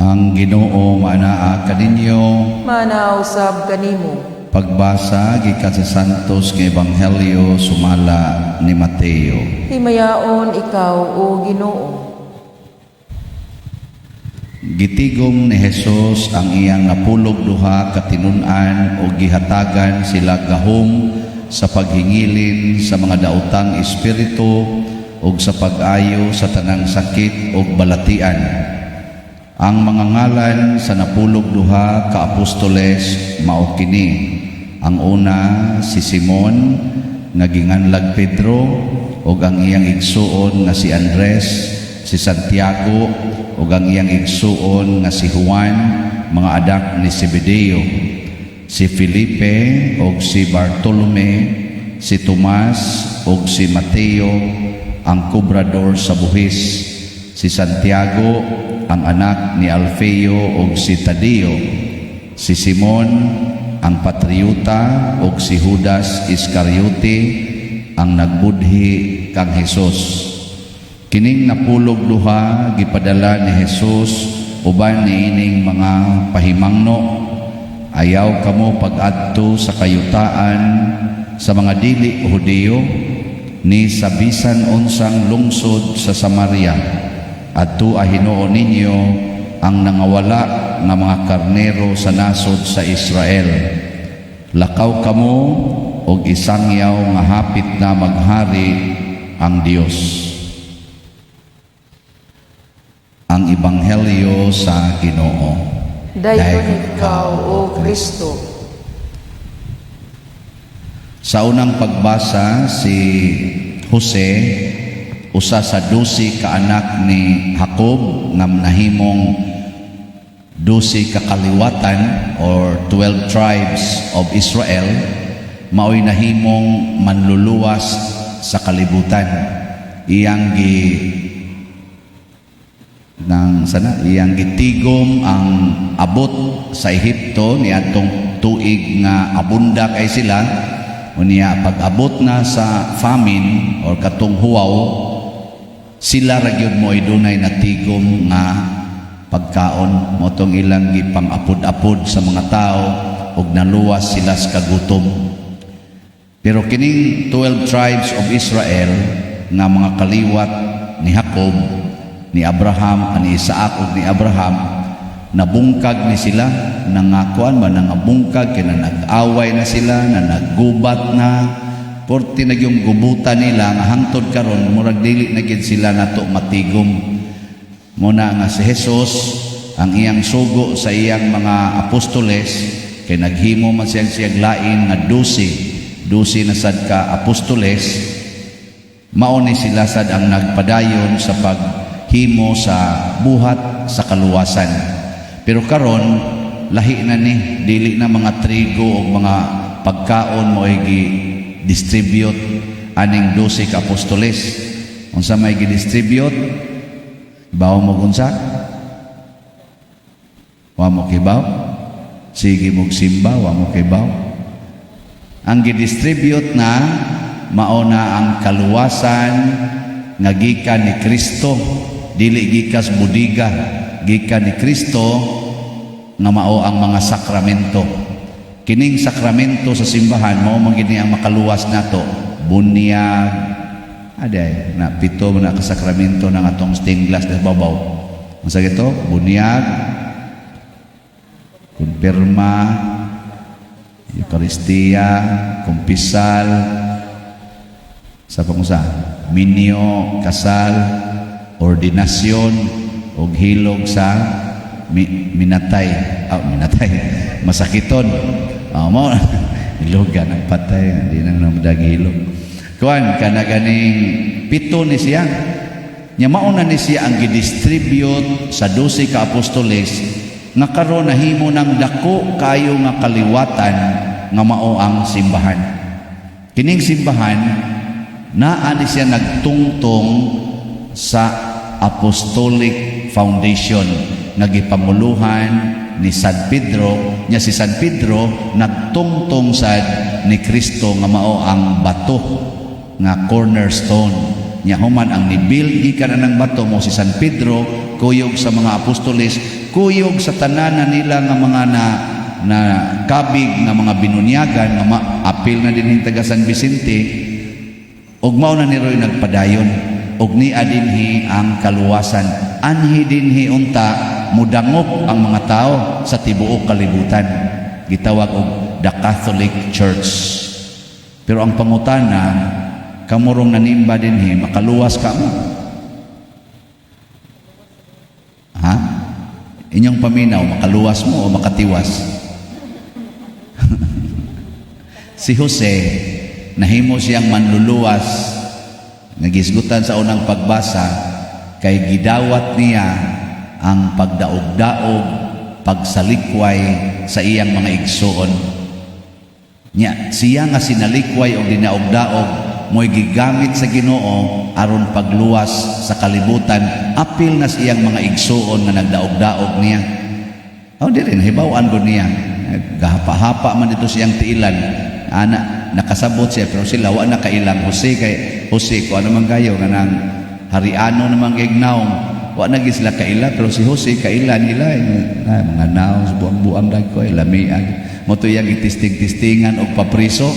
Ang Ginoo maanaa kaninyo. Maanaa usab kanimo. Pagbasa gikan sa Santos nga Ebanghelyo sumala ni Mateo. Himayaon ikaw, O Ginoo. Gitigom ni Jesus ang iyang 12 ka tinun-an ug gihatagan sila gahom sa paghingilin sa mga daotang espiritu ug sa pag-ayo sa tanang sakit ug balatian. Ang mga ngalan sa 12 ka apostoles mao kini. Ang una si Simon nga ginganlag Pedro ug ang iyang igsuon nga si Andres, si Santiago ug ang iyang igsuon nga si Juan, mga anak ni Zebedeo, si Felipe ug si Bartolome, si Tomas ug si Mateo ang kobrador sa buhis, si Santiago ang anak ni Alfeo ug si Tadeo, si Simon ang patriota ug si Judas Iscariote ang nagbudhi kang Hesus. Kining 12 gipadala ni Hesus uban niining mga pahimangno: "Ayaw kamo pag-adto sa kayutaan sa mga dili Hudiyo ni sa bisan unsang lungsod sa Samaria. Adtoa hinuon ninyo ang nangawala nga mga karnero sa nasod sa Israel. Lakaw kamo og isangyaw nga hapit na maghari ang Dios." Ang Ebanghelyo sa Ginoo. Dayon ikaw, O Kristo. Sa unang pagbasa, si Jose, usa sa 12 ka anak ni Jacob nga nahimong 12 ka kaliwatan or 12 tribes of Israel, maoy nahimong manluluwas sa kalibutan. Iyang gi nang sana iyang gitigom ang abot sa Ehipto niadtong tuig nga abunda kay sila. Unya pag-abot na sa famine or katong huwaw, sila ra gyud mo'y dunay natigom nga pagkaon. Mao tong ilang gipang-apod-apod sa mga tao ug naluwas sila sa kagutom. Pero kining 12 tribes of Israel nga mga kaliwat ni Jacob, ni Abraham, ni Isaac ug ni Abraham, nabungkag ni sila, nangakuan ba, nangabungkag kay na nag-away na sila, na naggubat na. Porte na yung gubutan nila nga hangtod karon murag dili na gid sila nato matigom. Muna nga si Jesus ang iyang sugo sa iyang mga apostoles, kay naghimo man siya siyang lain nga 12, 12 na sad ka apostoles. Mao ni sila sad ang nagpadayon sa paghimo sa buhat sa kaluwasan. Pero karon lahi na ni, dili na mga trigo o mga pagkaon mo ay gi-distribute aning 12 ka apostoles. Unsa may gi-distribute? Bawo mo unsa? Wa mo kibaw? Sige mog simba, wa mo kibaw? Ang gi-distribute na mao na ang kaluwasan nga gikan ni Kristo, dili gikas budiga, gikan ni Kristo nga mao ang mga sakramento. Kining sakramento sa simbahan mao man gini ang makaluwas nato. Bunyag, aday na pito man na ka sakramento ng atong stained glass na babaw. Unsa gito? Bunyag, kumpirma, Eucharistia, kumpisal, sa pangusa, minyo, kasal, ordinasyon, og hilog sa minatay. Ah, minatay. Masakiton. Ah, mo hilogan ang patay, hindi nang namadagi hilog. Kuan kana ganing pito ni siya. Nya mao na ni siya ang gidistribute sa 12 ka apostoles nga karon nahimo ng dako kayo nga kaliwatan nga mao ang simbahan. Kining simbahan naa ni siya nagtungtong sa Apostolic Foundation nga gipanguluhan ni San Pedro. Nya si San Pedro nagtungtong sad ni Kristo nga mao ang bato nga cornerstone. Nya human ang ni-build gikan anang bato mo si San Pedro, kuyog sa mga apostoles, kuyog sa tanan na nila nga mga na na kabig nga mga binunyagan nga apil na din taga San Vicente, ug mao na ni roy nagpadayon ug nia dinhi ang kaluwasan. Anhi dinhi unta mudangop ang mga tao sa tibuok kalibutan, gitawag og the Catholic Church. Pero ang pangutana, kamurong nanimba dinhi, makaluwas ka mo? Ha? Inyong paminaw, makaluwas mo o makatiwas? Si Jose, nahimo siyang manluluwas, nagisgutan sa unang pagbasa, kay gidawat niya ang pagdaog-daog, pagsalikway sa iyang mga igsuon. Nya, siya nga sinalikway o dinaog-daog, mo'y gigamit sa Ginoo aron pagluwas sa kalibutan, apil na sa iyang mga igsuon nga nagdaog-daog niya. Oh, di rin hibaw-an gud niya. Gahapa-hapa man dito siyang tiilan. Ana, nakasabot siya, pero sila wa na kailang Jose, kay Jose ko ano man kayo kanang hariano naman kay naong wa na gyud sila kaila, pero si Jose kaila nila eh. Ay, mga naong buang-buang dagko ay lamiag mo to iyang gitisting-tistingan og papriso,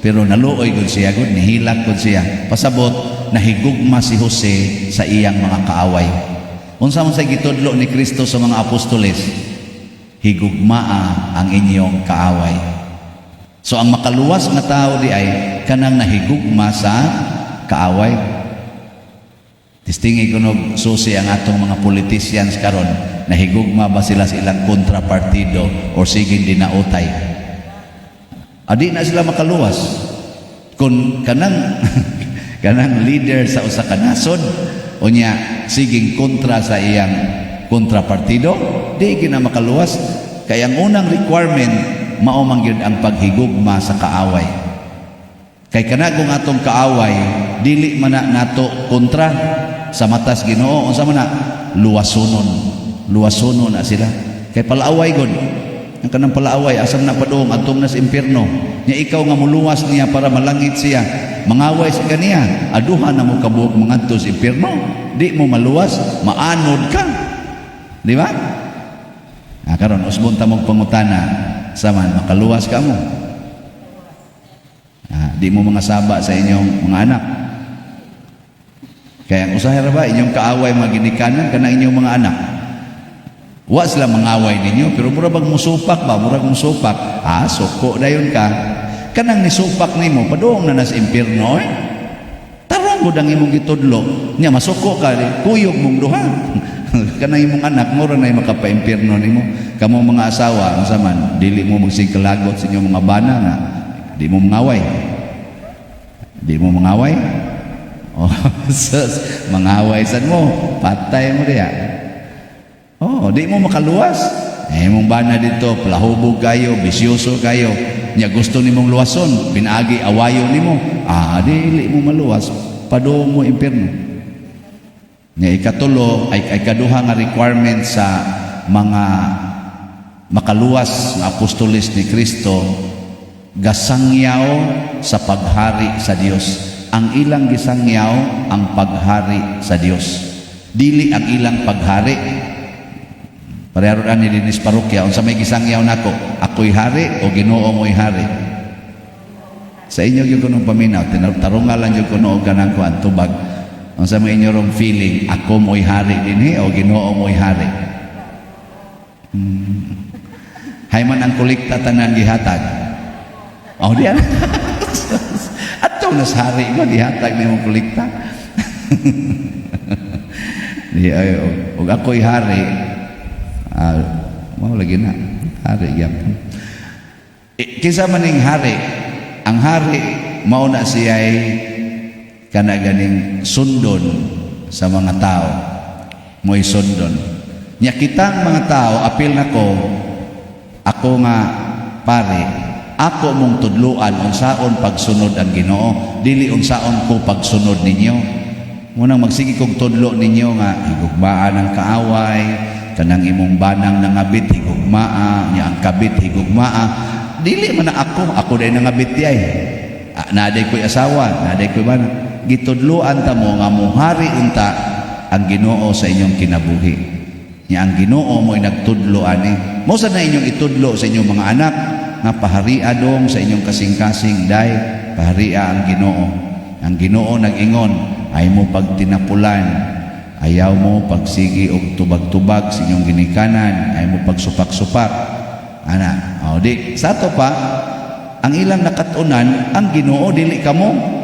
pero naluoy gud siya gud, nihilak gud siya. Pasabot, nahigugma si Jose sa iyang mga kaaway. Unsa man sa gitudlo ni Kristo sa mga apostoles? Higugmaa ang inyong kaaway. So ang makaluwas nga tao di ay kanang nahigugma sa kaaway. Tistingi kuno susi ang atong mga politicians karon, nahigugma ba sila sa ilang kontrapartido or sige dinautay? Adi na sila makaluwas. Kung kanang kanang leader sa usa ka nasod unya siging kontra sa iyang kontrapartido, di gina makaluwas, kay ang unang requirement mao man gyud ang paghigugma sa kaaway. Kay kana kung atong kaaway dili man na nato kontra sa matas Ginoo, unsa man na, luwasonon, luwasonon na sila. Kay palaaway gud ang kanang palaaway, asam na padung adtong na sa impierno. Nya ikaw nga muluwas niya para malangit siya, mangaway sa kaniya, aduha na mo kabuok mangadto sa impierno, di mo maluwas, maanod ka, di ba? Ah, karon usbon ta mong pangutana, saman makaluwas ka mo? Ah, di mo mga saba sa inyong mga anak. Kaya ang usahay ra ba inyong kaaway mga ginikanan kana inyong mga anak? Wa sila mangaway ninyo, pero mura bang musupak ba? Murag musupak. Ah, suko dayon ka. Kanang nisupak nimo, padung na nas impierno eh. Tarong gud ang imong gitudlo. Nya masuko ka, di, kuyog mong duha. Kanang imong anak mura na makapa-impierno nimo. Kamo mga asawa, unsa man, dili mo magsigkalagot sa inyong mga bana nga di mo mangaway. Di mo mangaway? Oh, sus, mangaway sad mo, patay mo diya. Oh, di mo makaluwas. Eh, mong bana dito, palahubog kayo, bisyoso kayo. Nya gusto nimong luwason, pinaagi awayo nimo. Ah, dili mo maluwas, padung mo impierno. Nya ikatulo ay kaduha nga requirement sa mga makaluwas nga apostoles ni Kristo, gasangyaw sa paghari sa Dios. Ang ilang gisangyaw ang paghari sa Dios. Dili ang ilang paghari. Pareho ra ni dinis parokya, unsa may gisangyaw nako? Ako'y hari o Ginoo mo'y hari? Sa inyo gyud kuno paminaw, tarungan lang gyud kuno og kanang kuan tubag. Unsa may inyo rong feeling, ako mo'y hari dinhi o Ginoo mo'y hari? Hay man ang kolekta tanan gihatag. Oh, diyan. Ato nas hari ko gihatag nimo kolekta. Di ay og ako'y hari. Ah, mao lagi na hari gyapon. Eh, kinsa man ning hari? Ang hari mao na siya'y kana ganing sundon sa mga tao. Mo'y sundon. Nya kitang mga tao, apil nako, ako nga pare, ako mong tudluan unsaon pagsunod ang Ginoo, dili unsaon ko pagsunod ninyo. Munang magsige kog tudlo ninyo nga higugmaan ang kaaway, kanang imong banang nangabit higugmaa, nya ang kabit higugmaa. Dili man na ako, ako day nangabit di ay. Ah, naday ko'y asawa, naday ko'y bana. Gitudloan ta mo nga muhari unta ang Ginoo sa inyong kinabuhi. Nya ang Ginoo mo'y nagtudlo ani. Mo sa na inyong itudlo sa inyong mga anak nga paharia dong sa inyong kasing-kasing, day paharia ang Ginoo. Ang Ginoo nag-ingon, ay mo pagtinapulan, ayaw mo pagsigi og tubag-tubag sa inyong ginikanan, ayaw mo pagsupak-supak. Ana, o di, sa ato pa, ang ilang nakatunan, ang Ginoo, dili kamo.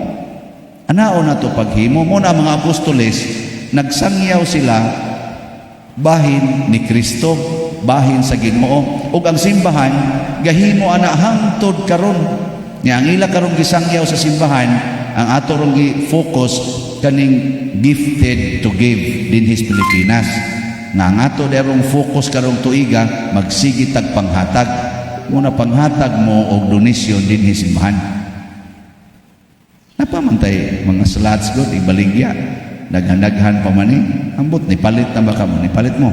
Anao na to paghimo mo na mga apostoles, nagsangyaw sila bahin ni Kristo, bahin sa Ginoo. Ug ang simbahan gahimo ana hangtod karon. Nya ang ila karong gisangyaw sa simbahan, ang ato rong gi-focus kaning Gifted to Give dinhi sa Pilipinas. Nga ang ato derong focus karong tuiga, magsige tag panghatag. Muna panghatag mo og donasyon dinhi simbahan. Napamantay mga slots god ibaligya. Daghan-daghan pa man eh. Ambot ni palit na ba kamo? Ni palit mo?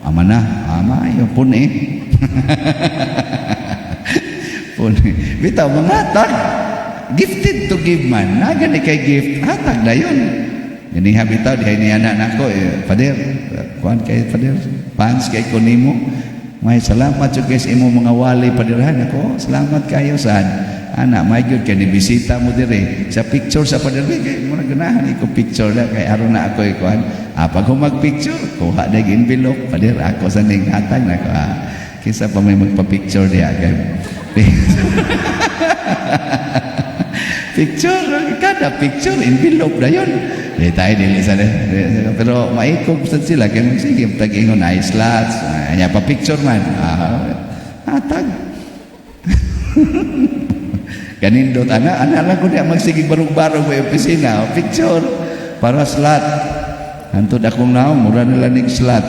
Ama na, ama ayo pun eh. Pun eh. Bitaw mga hatag. Gifted to give man. Naga ni kay gift, hatag na yun. Ganiha bitaw dihay niya na nako eh, Father, kuan kay Father, fans kay ko nimo. May salamat jud kay sa imo mga wali, Father, ako. Salamat kayo sad. Ana, may gyud kay ni bisita mo dire sa picture sa Father kay mo ganahan iko picture na kay aron na ako ikuan. Ah, pag humag picture, kuha na envelope, Father, ako sa ning hatag na ko. Ah, kinsa pa may magpa-picture diha kay picture, kada picture envelope na yun. Di tayo dili sa pero maikog sad sila kay magsige tag-ingon ay slots, anya pa picture man. Ah, hatag. Kanindot ana ana lang ko niya magsige barug-barug may opisina, picture para slot. Hantod akong naong mura nila nig slot.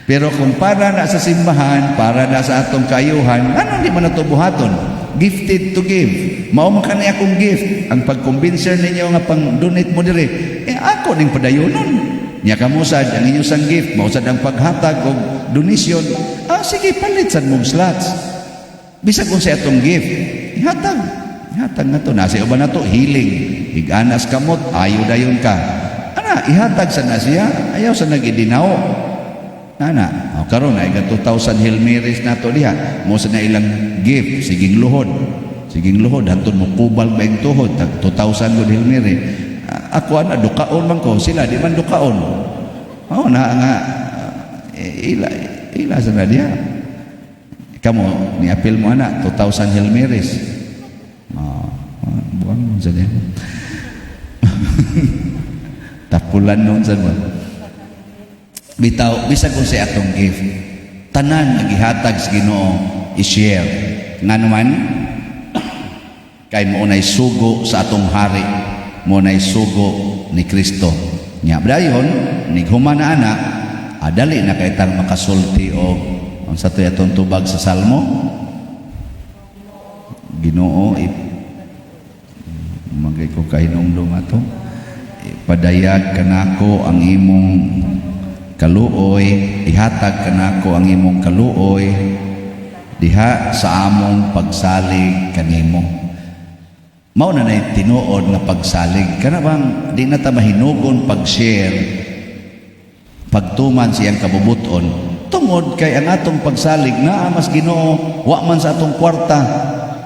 Pero kung para na sa simbahan, para na sa atong kayuhan, ano di man nato buhaton? Gifted to give. Mao man kani akong gift. Ang pagkumbinser ninyo nga pang donate mo dire, eh ako ning padayonon. Nya kamo sad ang inyong sang gift, mao sad ang paghatag og donation. Ah, sige, palit sad mong slots. Bisag unsa atong gift, ihatag. Ihatag na to. Nasa uban na to, healing. Higanas kamot, ayo dayon ka. Ana, ihatag sa na siya, ayaw sa nagidinaw. Ana, o karon ay 2,000 Hail Marys nato diha. Mo sa na ilang gift, siging luhod. Siging luhod hantod mo kubal ba ing tuhod, tag 2,000 gud Hail Mary. Ah, ako ana dukaon man ko, sila di man dukaon. Oh, na nga eh, ila ila sa na diha. Kamo ni apil mo ana 2,000 Hail Marys. Oh, buang mo sa diha. Tapulan noon sa mo. Bitaw, bisag unsay atong gift, tanan nga gihatag sa Ginoo, i-share. Ngano man kay mo nay sugo sa atong hari, mo nay sugo ni Kristo. Nya dayon nighuman na ana, adali na kay tang makasulti og unsa to'y atong tubag sa Salmo? Ginoo, magay ko kahinumdum ato. Ipadayag kanako ang imong kaluoy, ihatag kanako ang imong kaluoy diha sa among pagsalig kanimo. Mao na nay tinuod nga pagsalig. Kana bang di na ta mahinugon pag-share, pagtuman siyang kabubuton, tungod kay ang atong pagsalig naa mas Ginoo, wa man sa atong kwarta.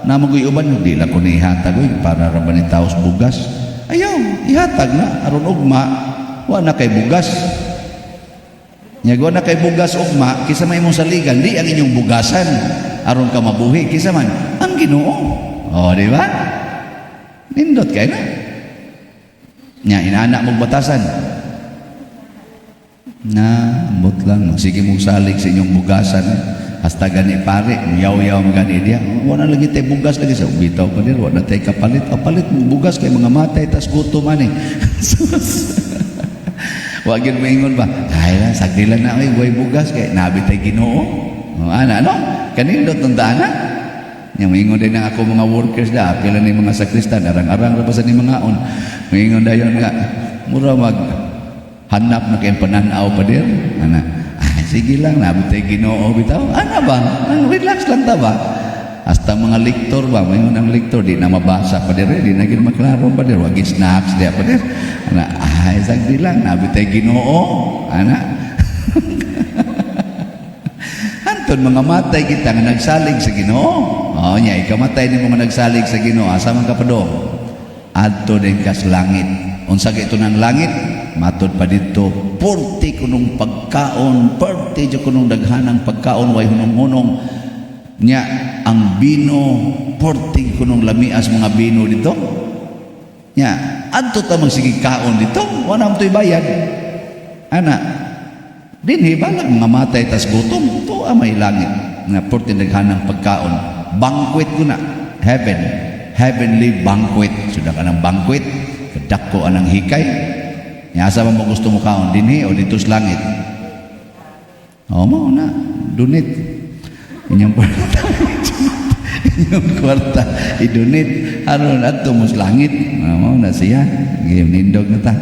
Na magoy uban, di lang ko ni ihatag oy, para ra ba ni taos bugas. Ayaw, ihatag na aron ugma wa na kay bugas. Nya na kay bugas ugma, kisa may imong saligan, di ang inyong bugasan aron ka mabuhi, kisa man ang Ginoo. Oh, di ba? Nindot kay na. Nya inaana mong batasan. Na, ambot lang magsige mong salig sa inyong bugasan. Hasta gani pare, yaw-yaw man gani diya. Wala lagi tay bugas lagi sa bitaw pa dir, wala tay kapalit. Kapalit mong bugas kay mga matay tas gutom man eh. Wa gyud maingon ba? Ay lang, sagdilan na oy, way bugas kay nabi tay Ginoo. Oh, ana no? Kanindot tong ana. Nya maingon din ang ako mga workers da, pila ni mga sakristan, arang-arang ra pa sa ni mga on. Maingon dayon nga mura mag hanap na kay pananaw pa dir. Ana. Ah, sige lang, nabi tay Ginoo bitaw. Ana ba? Ang relax lang ta ba? Hasta mga lektor ba, mayon ang lektor, di na mabasa pa dire, di na gid maklaro pa dire, wagi snacks diya pa dire. Ana, ay, sagdi lang, nabi tay Ginoo, ana. Anton mga matay kita nga nagsalig sa Ginoo. Oh, nya ikamatay nimo nga nagsalig sa Ginoo, asa man ka padong? Adto din kas langit. Unsa kay ito ng langit? Matod pa dito, purti kunong pagkaon, purti jud kunong daghanang pagkaon, way hunong-hunong. Nya ang bino, purti kunong lamias mga bino dito. Nya, adto ta magsige kaon dito, wala man to'y bayad. Ana, dinhi balag mga matay tas gutom, to may langit nga purti daghanang pagkaon. Banquet ko na, heaven, heavenly banquet. Sudah ka ng banquet, kadako anang hikay. Nya asa man mo gusto mo kaon dinhi o dito sa langit? O mo na, donate. Inyong kwarta. Inyong kwarta i-donate aron adto mo sa langit. Mao na siya. Game nindog na ta.